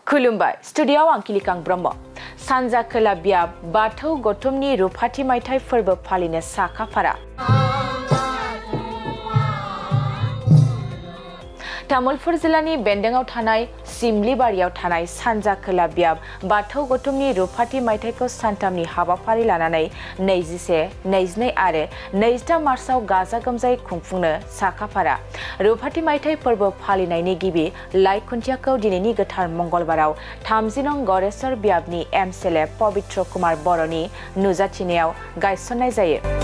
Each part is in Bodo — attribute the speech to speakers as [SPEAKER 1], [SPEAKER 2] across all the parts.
[SPEAKER 1] खुलुमबाय स्टुडियोआव आं किलिकां ब्रह्म सानजा खोला बियाब बाथौ गौतमनि रुफाथि मायथाइ फोरबो फालिनो साखाफारा तामुलपुर जिल्लानि बेन्दोंआव थानाय सिमलिबारियाव थानाय सानजा खोला बियाब बाथौ गौतमनि रुफाथि मायथाइखौ सानथामनि हाबाफारि लानानै 21, 22 आरो 23 मार्चआव गाजा गोमजायै खुंफुंनो साखाफारा रुफाथि मायथाइ फोरबो फालिनायनि गिबि लाइ खुन्थियाखौ दिनैनि गोथार मंगलबाराव 30 नं गरेस्वर बियाबनि एमएलए पवित्र कुमार बर'नि नुजाथिनायाव गायसननाय जायो।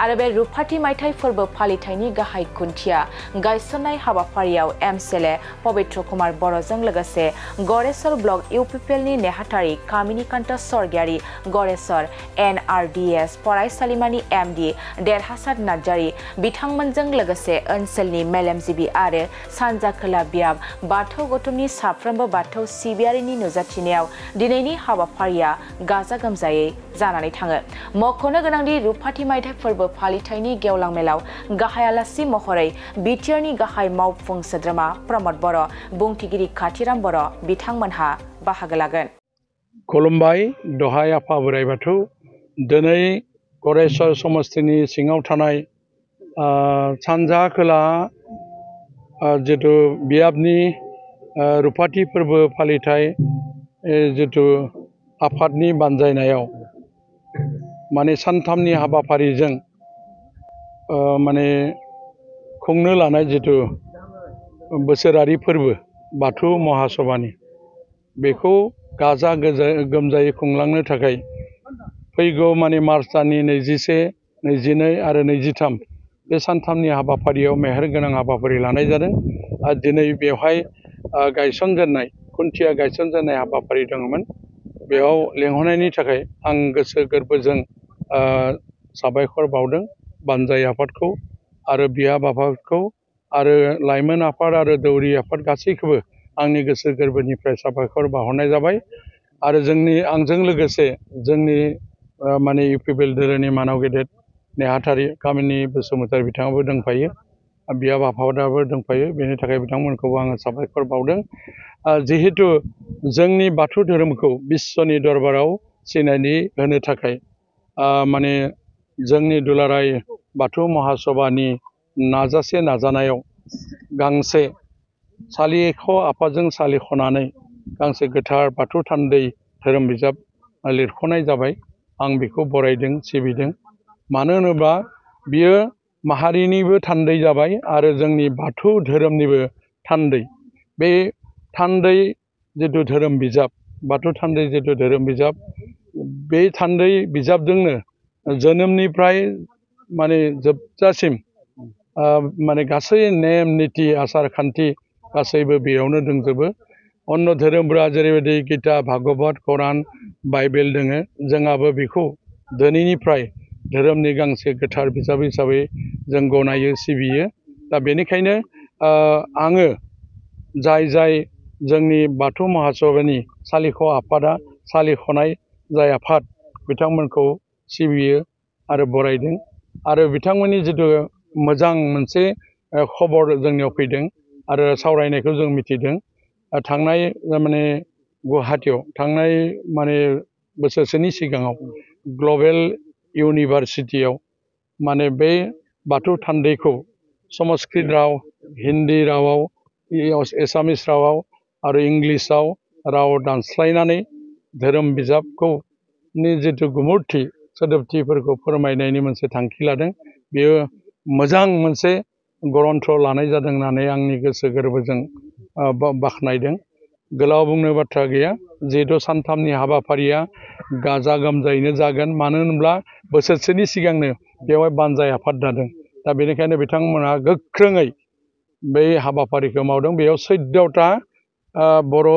[SPEAKER 1] आरो बे रुफाथि मायथाइ फोरबो फालिथायनि गाहाय खुन्थिया गायसननाय हाबाफारियाव एमएलए पवित्र कुमार बर'जों लोगोसे गरेस्वर ब्लक इउपिपिएलनि नेहाथारि कामिनीकान्त स्वर्गियारि गरेस्वर एनआरडिएस फरायसालिमानि एमडी देरहासार नार्जारी बिथांमोनजों लोगोसे ओनसोलनि मेलेमजिबि आरो सानजा खोला बियाब बाथौ गौतमनि साफ्रोमबो बाथौ सिबियारिनि नुजाथिनायाव दिनैनि हाबाफारिया गाजा गोमजायै जानानै थाङो। मख'नो गोनांदि रुफाथि मायथाइ फोरबो फालिथायनि गेवलां मेलाव गाहाय आलासि महरै बिटिआरनि गाहाय मावफुं सोद्रोमा प्रमद बर' बुंथिगिरि खाथिराम बर' बिथांमोनहा बाहागो लागोन।
[SPEAKER 2] खुलुमबाय दहाय आफा बोराइ बाथौ दिनै गरेस्वर समस्तिनि सिङाव थानाय सानजा खोला जितु बियाबनि रुफाथि फोरबो फालिथाय जितु आफादनि बानजायनायाव माने सानथामनि हाबाफारिजों माने खुंनो लानाय जितु बोसोरारि फोरबो बाथौ महासभानि बेखौ गाजा गोमजायै खुंलांनो थाखाय फैगौ माने मार्च दाननि 21, 22 आरो 23 बे सानथामनि हाबाफारियाव मेहेर गोनां हाबाफारि लानाय जादों। आरो दिनै बेवहाय गायसनजेननाय खुन्थिया गायसनजेननाय हाबाफारि दङमोन। बेयाव लेंहरनायनि थाखाय आं गोसो गोरबोजों साबायखर बावदों बानजाय आफादखौ आरो बियाब आफादखौ आरो लाइमोन आफाद आरो दौरि आफाद गासैखौबो आंनि गोसो गोरबोनिफ्राय साबायखर बावहरनाय जाबाय। आरो आंजों लोगोसे जोंनि माने इउपिपिएल धोरोमनि मानाव गेदेर नेहाथारि कामिनी बसुमतारी बिथाङाबो दंफायो, बियाब आफादाबो दंफायो, बेनि थाखाय बिथांमोनखौबो आङो साबायखर बावदों। जिहेतु जोंनि बाथौ धोरोमखौ बिश्वनि दरबाराव सिनायथि होनो थाखाय माने जोंनि दुलाराय बाथौ महासभानि नाजासे नाजानायाव गांसे सालिख' आफादजों सालिख'नानै गांसे गोथार बाथौ थान्दै धोरोम बिजाब लिरख'नाय जाबाय। आं बेखौ बरायदों सिबिदों। मानो होनोब्ला बियो माहारिनिबो थान्दै जाबाय आरो जोंनि बाथौ धोरोमनिबो थान्दै। बे थान्दै जितु धोरोम बिजाब बाथौ थान्दै जितु धोरोम बिजाब बे थान्दै बिजाबजोंनो जोनोमनिफ्राय माने जोबजासिम माने गासै नेम निथि आसार खान्थि गासैबो बेयावनो दंजोबो। अन्य धोरोमफोरा जेरैबायदि गिता भागवत कुरान बाइबेल दोङो, जोंहाबो बेखौ दिनैनिफ्राय धोरोमनि गांसे गोथार बिजाब हिसाबै जों गनायो सिबियो। दा बेनिखायनो आङो जाय जोंनि बाथौ महासभानि सालिख' आफादा सालिख'नाय जाय आफाद बिथांमोनखौ सिबियो आरो बरायदों। आरो बिथांमोननि जितु मोजां मोनसे खबर जोंनियाव फैदों आरो सावरायनायखौ जों मिथिदों। थांनाय माने गुवाहाटीयाव थांनाय माने बोसोरसेनि सिगाङाव ग्लबेल इउनिभारसिटियाव माने बे बाथौ थान्दैखौ संस्कृत राव, हिन्दी रावाव, एसामिस रावाव आरो इंलिसाव राव दानस्लायनानै धोरोम बिजाबखौ जितु गुमुरथि सोदोबथिफोरखौ फोरमायनायनि मोनसे थांखि लादों। बेयो मोजां मोनसे ग्रन्थ लानाय जादों होननानै आंनि गोसो गोरबोजों बाख्नायदों। गोलाव बुंनो बाथ्रा गैया। जिहेतु सानथामनि हाबाफारिया गाजा गोमजायैनो जागोन। मानो होनब्ला बोसोरसेनि सिगांनो बेवहाय बानजाय आफाद जादों। दा बेनिखायनो बिथांमोनहा गोख्रोङै बै हाबाफारिखौ मावदों। बेयाव 14टा बर'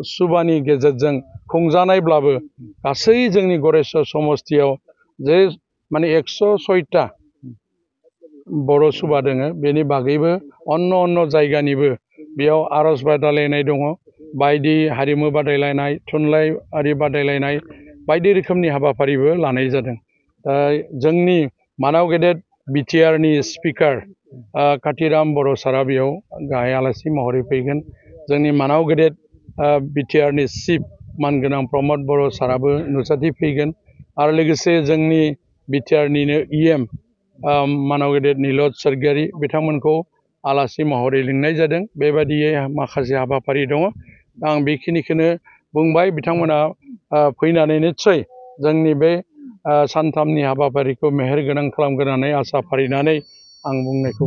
[SPEAKER 2] सुबानि गेजेरजों खुंजानायब्लाबो गासै जोंनि गरेस्वर समस्तियाव जे माने 106टा बर' सुबा दोङो। बेनि बागैबो अन्य जायगानिबो बेयाव आरज बादायलायनाय दङ, बायदि हारिमु बादायलायनाय, थुनलाइयारि बादायलायनाय, बायदि रोखोमनि हाबाफारिबो लानाय जादों। जोंनि मानाव गेदेर बिटिआरनि स्पिकार कातिराम बर' सारा बेयाव गाहाय आलासि महरै फैगोन। जोंनि मानाव गेदेर बिटिआरनि चिफ मानगोनां प्रमद बर' साराबो नुजाथि फैगोन आरो लोगोसे जोंनि बिटिआरनिनो इएम मानाव गेदेर नीलद सरगियारि बिथांमोनखौ आलासि महरै लिंनाय जादों। बेबायदियै माखासे हाबाफारि दङ। आं बेखिनिखौनो बुंबाय। बिथांमोना फैनानै निस्सय जोंनि बे सानथामनि हाबाफारिखौ मेहेर गोनां खालामगोन होननानै आसा फारिनानै आं बुंनायखौ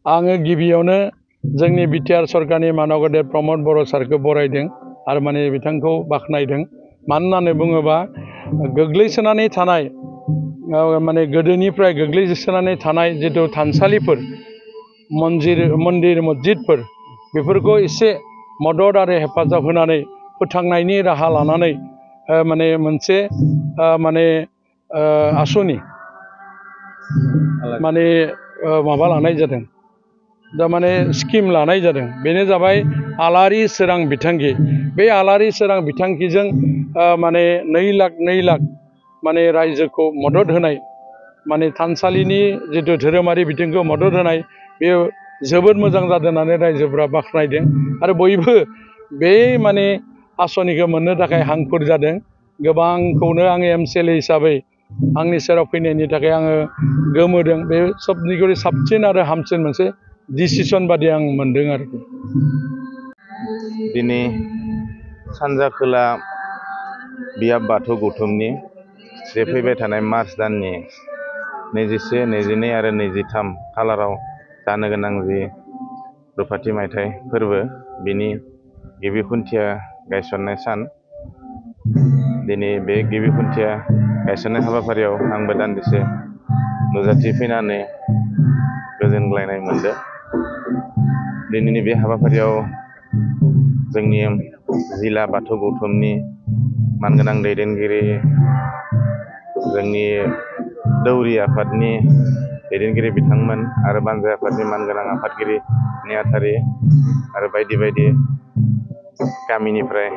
[SPEAKER 2] आङो गिबियावनो जोंनि बिटिआर सरकारनि मानाव गेदेर प्रमद बर' सारखौ बरायदों आरो माने बिथांखौ बाख्नायदों। मानो होननानै बुङोबा गोग्लैसोनानै थानाय माने गोदोनिफ्राय गोग्लैसोनानै थानाय जिथु थानसालिफोर मन्दिर मस्जिदफोर बेफोरखौ एसे मदद आरो हेफाजाब होनानै फोथांनायनि राहा लानानै माने मोनसे माने आसनि माने माबा लानाय जादों। दा माने स्किम लानाय जादों। बेनो जाबाय आलारि सोरां बिथांखि। बे आलारि सोरां बिथांखिजों माने 2 लाख माने रायजोखौ मदद होनाय माने थानसालिनि जिथु धोरोमारि बिथिंखौ मदद होनाय बेयो जोबोद मोजां जादों होननानै रायजोफोरा बाख्नायदों आरो बयबो बे माने आसनिखौ मोननो थाखाय हांखुर जादों। गोबांखौनो आङो एमसिएलए हिसाबै आंनि सेराव फैनायनि थाखाय आङो गोमोदों। बे सबनिख्रुइ साबसिन आरो हामसिन मोनसे डिसिसन बादि आं मोनदों आरोखि।
[SPEAKER 3] दिनै सानजा खोला बियाब बाथौ गौथुमनि जे फैबाय थानाय मार्च दाननि 21, 22 आरो 23 खालाराव जानो गोनां जि रुफाथि मायथाइ फोरबो बिनि गिबि खुन्थिया गायसननाय सान। दिनै बे गिबि खुन्थिया गायसननाय हाबाफारियाव आंबो दान्दिसे नुजाथि फैनानै गोजोनग्लायनाय मोनदों। दिनैनि बे हाबाफारियाव जोंनि जिल्ला बाथौ गौथुमनि मानगोनां दैदेनगिरि, जोंनि दौरि आफादनि दैदेनगिरि बिथांमोन आरो बानजाय आफादनि मानगोनां आफादगिरि नेहाथारि आरो बायदि बायदि गामिनिफ्राय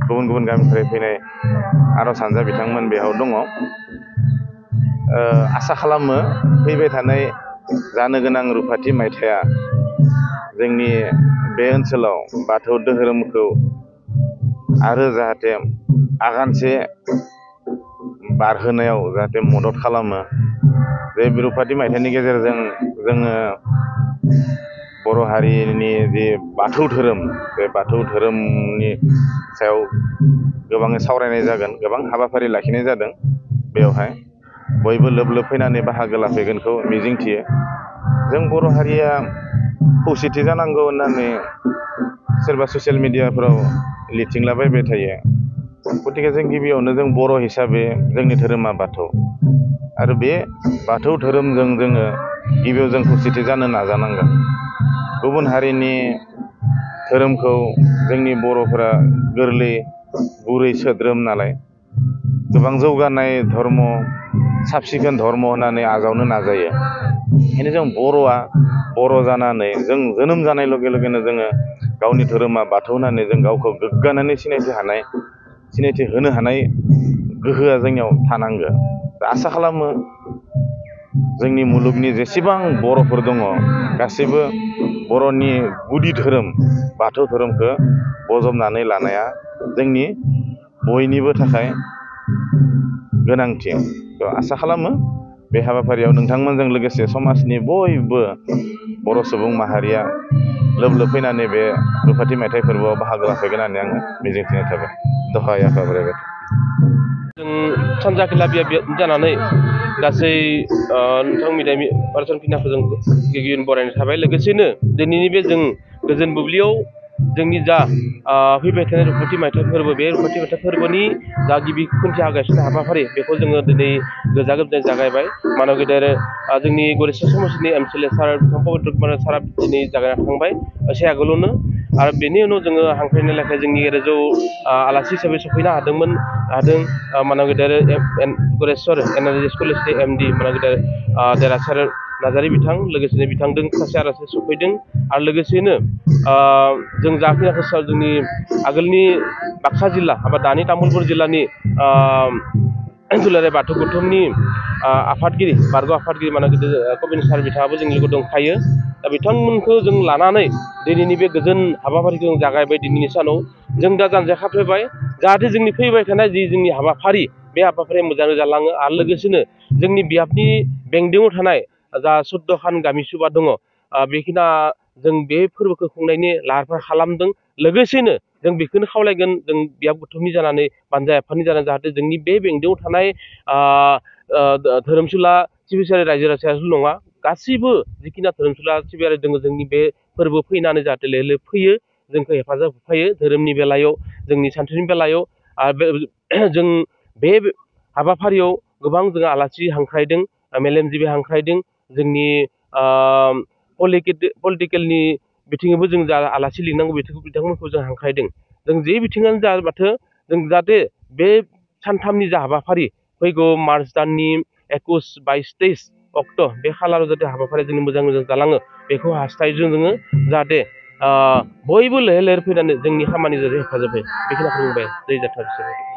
[SPEAKER 3] गुबुन गुबुन गामिनिफ्राय फैनाय आर'ज हानजा बिथांमोन बेयाव दङ। आसा खालामो फैबाय थानाय जानो गोनां रुफाथि मायथाइया जोंनि बे ओनसोलाव बाथौ धोरोमखौ आरो जाहाथे आगानसे बारहोनायाव जाहाथे मदद खालामो। बे रुफाथि मायथाइनि गेजेरजों जोङो बर' हारिनि जि बाथौ धोरोम बे बाथौ धोरोमनि सायाव गोबाङै सावरायनाय जागोन। गोबां हाबाफारि लाखिनाय जादों। बेवहाय बयबो लोब लोब फैनानै बाहागो लाफैगोनखौ मिजिंथियो। जों बर' हारिया खौसेथि जानांगौ होननानै सोरबा ससियेल मिडियाफ्राव लिरथिंलाबायबाय थायो। गतिके जों गिबियावनो जों बर' हिसाबै जोंनि धोरोमा बाथौ आरो बे बाथौ धोरोमजों जोङो गिबियाव जों खौसेथि जानो नाजानांगोन। गुबुन हारिनि धोरोमखौ जोंनि बर'फोरा गोरलै गुरै सोद्रोम नालाय गोबां जौगानाय धर्म साब सिखोन धर्म होननानै आजावनो नाजायो। बेखायनो जों बर'आ बर' जानानै जों जोनोम जानाय लगे लगेनो जोङो गावनि धोरोमा बाथौ होननानै जों गावखौ गोग्गानानै सिनायथि होनो हानाय गोहोआ जोंनियाव थानांगो। आसा खालामो जोंनि मुलुगनि जेसेबां बर'फोर दङ गासैबो बर'नि गुदि धोरोम बाथौ धोरोमखौ बजबनानै लानाया जोंनि बयनिबो थाखाय गोनांथि। आसा खालामो बे हाबाफारियाव नोंथांमोनजों लोगोसे समाजनि बयबो बर' सुबुं माहारिया लोब लोब फैनानै बे रुफाथि मायथाइ फोरबोआव बाहागो लाफैगोन होननानै आङो मिजिंथिनाय थाबाय। दहाय आफा बोराइ बाथौ।
[SPEAKER 4] जों सानजा खोला बियाब जानानै गासै नोंथां मिडामि पार्सन फिनाखौ जों गिबियाव बरायनाय थाबाय। लोगोसेनो दिनैनि बे जों गोजोन बुब्लियाव जोंनि जा फैबाय थानाय रुफाथि मायथाइ फोरबो बे रुफाथि मायथाइ फोरबोनि जा गिबि खुन्थिया गायसननाय हाबाफारि बेखौ जोङो दिनै गोजा गोमजायै जागायबाय। मानव गेदेर जोंनि गरेस्वर समाजनि एमसिएलए सार बिथां पबित्र कुमार सारा दिनै जागायना थांबाय एसे आगोलावनो। आरो बेनि उनाव जोङो हांख्रायनाय लेखाय जोंनि गेजेराव आलासि हिसाबै सफैनो हादों मानव गेदेर गरेस्वर एनआरएस कलेजनि एमडि मानव गेदेर देरहासार नार्जारि बिथां। लोगोसेनो बिथांजों सासे आलासि सफैदों आरो लोगोसेनो जों जाखिनि जोंनि आगोलनि बाक्सा जिल्ला एबा दानि तामुलपुर जिल्लानि दुलाराय बाथौ गौथुमनि आफादगिरि बारग' आफादगिरि माने कबिनेश्वर बिथाङाबो जोंनि लोगो दंखायो दा बिथांमोनखौ जों लानानै दिनैनि बे गोजोन हाबाफारिखौ जों जागायबाय दिनैनि सानाव जों दा जानजिया खाफ्रायबाय जाहाथे जोंनि फैबाय थानाय जोंनि हाबाफारि बे हाबाफारिया मोजाङै जालाङो आरो लोगोसेनो जोंनि बियाबनि बेंदोङाव थानाय जा 14 खान गामि सुबा दङ बेखिना जों बे फोरबोखौ खुंनायनि लाहार फाहार खालामदों लोगोसेनो जों बेखौनो खावलायगोन जों बियाब गौथुमनि जानानै बानजाय आफादनि जानानै जाहाथे जोंनि बे बेंदोङाव थानाय धोरोमसुला सिबिसारि रायजो राजायाल' नङा गासैबो जिखिना धोरोमसुला सिबियारि दङ जोंनि बे फोरबो फैनानै जाहाथे लेले फैयो जोंखौ हेफाजाब होफायो धोरोमनि बेलायाव जोंनि सानथौनि बेलायाव आरो जों बे हाबाफारियाव गोबां जों आलासि हांख्रायदों मेलेमजिबि हांख्रायदों जोंनि पलिटिकेलनि बिथिङावबो जों जा आलासि लिंनांगौ बिथांमोनखौ जों हांख्रायदों जों जे बिथिङानो जा माथो जों जाहाथे बे सानथामनि जा हाबाफारि फैगौ मार्च दाननि 21, 22, 23 अक्ट' बे खालाराव जाहाथे हाबाफारिया जोंनि मोजां जालाङो बेखौ हास्थायजों जोङो जाहाथे बयबो लैहोर लैहोर फैनानै जोंनि खामानि जाहाथे हेफाजाब होयो बेखिनिखौ बुंबाय दै जाथारसै